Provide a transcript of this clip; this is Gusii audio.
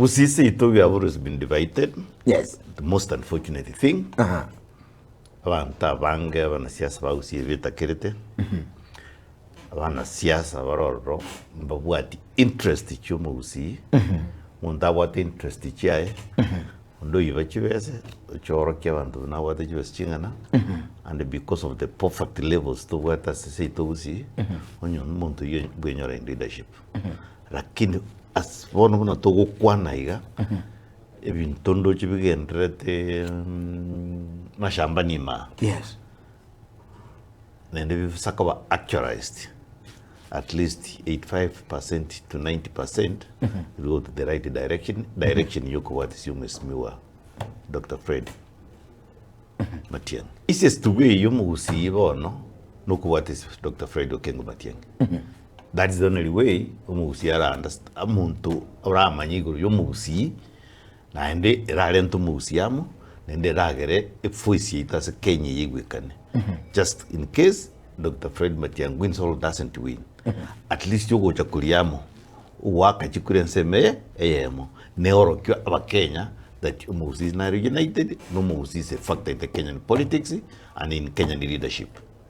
Gusii seito we have always been divided. Yes. The most unfortunate thing, Aha. abanto abange abanasiasa ba Gusii betakerete, abanasiasa bare ororo mbabwati interest chia omogusii, omonto abwate interest chiaye, onde oiba chibese, oche oorokie abanto buna abwate chibesa ching'ana, and because of the poverty levels tobwate ase seito Gusii, onye omonto oyio bwenyora in leadership. Lakini ase bono buna togokwana iga, ebinto ndoche bigendererete mashambani ime aa, Yes. naende bibisa koba actualized at least 85% to 90% will go to the right direction, direction ya okobwatisia omwesimigwa Doctor Fred Matiang'i. Easiest way ya omogusii bono nokobwatisia Doctor Fred Okengo Matiang'i. That is the only way omogusii ara underst omonto oramanye igoro ya omogusii, naende erarente omogusii amo, naende eragere evoice yaito ase Kenya eye eigwekane. Just in case Doctor Fred Matiang'i wins or doesn't win, at least ogocha koria amo, ogoaka chikura ensemo eye eyemo, neorokia abakenya that omogusii is nare united, na omogusii is a factor in the Kenyan politics and in Kenyan leadership.